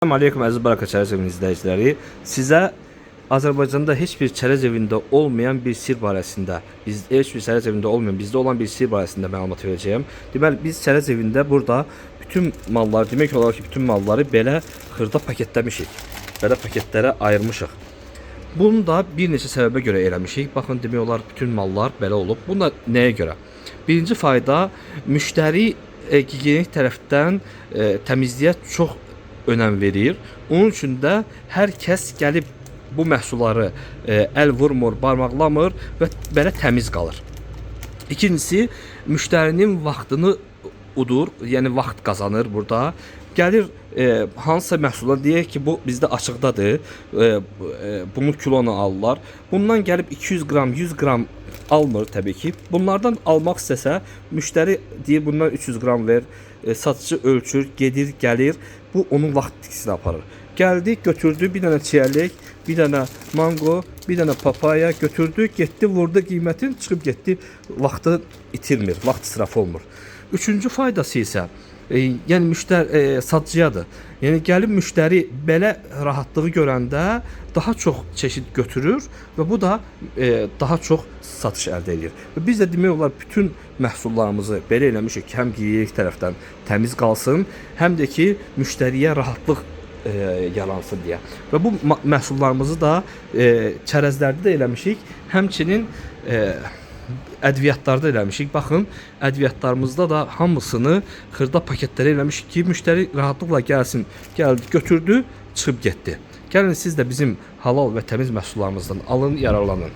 Salam aleykum əziz Baraka Çərəz evinin izləyiciləri. Sizə Azərbaycanda heç bir çərəz evində olmayan bir sir barəsində, biz heç bir çərəz evində olmayan, bizdə olan bir sir barəsində məlumat verəcəyəm. Deməli biz çərəz evində burada bütün malları, demək olar ki, bütün malları belə xırda paketləmişik. Belə paketlərə ayırmışıq. Bunu da bir neçə səbəbə görə eləmişik. Baxın, demək olar bütün mallar belə olub. Bu da nəyə görə? Birinci fayda müştəri gigiyenik tərəfdən təmizliyə çox önəm verir. Onun üçün də hər kəs gəlib bu məhsulları əl vurmur, barmaqlamır və belə təmiz qalır. İkincisi, müştərinin vaxtını udur, yəni vaxt qazanır burada. Gəlir hansısa məhsula deyək ki, bu bizdə açıqdadır. Bunu kilonu alırlar. Bundan gəlib 200 qram, 100 qram almır təbii ki. Bunlardan almaq istəsə, müştəri deyir bundan 300 qram ver. Satıcı ölçür, gedir, gəlir. Bu onun vaxt itkisini aparır. Gəldi, götürdü bir dənə çiyələk, bir dənə mango, bir dənə papaya götürdü, getdi, vurdu qiymətin, çıxıb getdi. Vaxtı itirmir, vaxt israfı olmur. Üçüncü faydası isə yəni müştəri satıcıyadır. Yəni gəlib müştəri belə rahatlığı görəndə daha çox çeşid götürür və bu da daha çox satış əldə edir. Və biz də demək olar bütün məhsullarımızı belə eləmişik ki, həm gigiyenik tərəfdən təmiz qalsın, həm də ki müştəriyə rahatlıq yaransın deyə. Və bu məhsullarımızı da çərəzlərdə də eləmişik. Həmçinin ədviyyatlarda eləmişik. Baxın, ədviyyatlarımızda da hamısını xırda paketlərə eləmişik ki, müştəri rahatlıqla gəlsin, gəldi, götürdü, çıxıb getdi. Gəlin siz də bizim halal və təmiz məhsullarımızdan alın, yararlanın.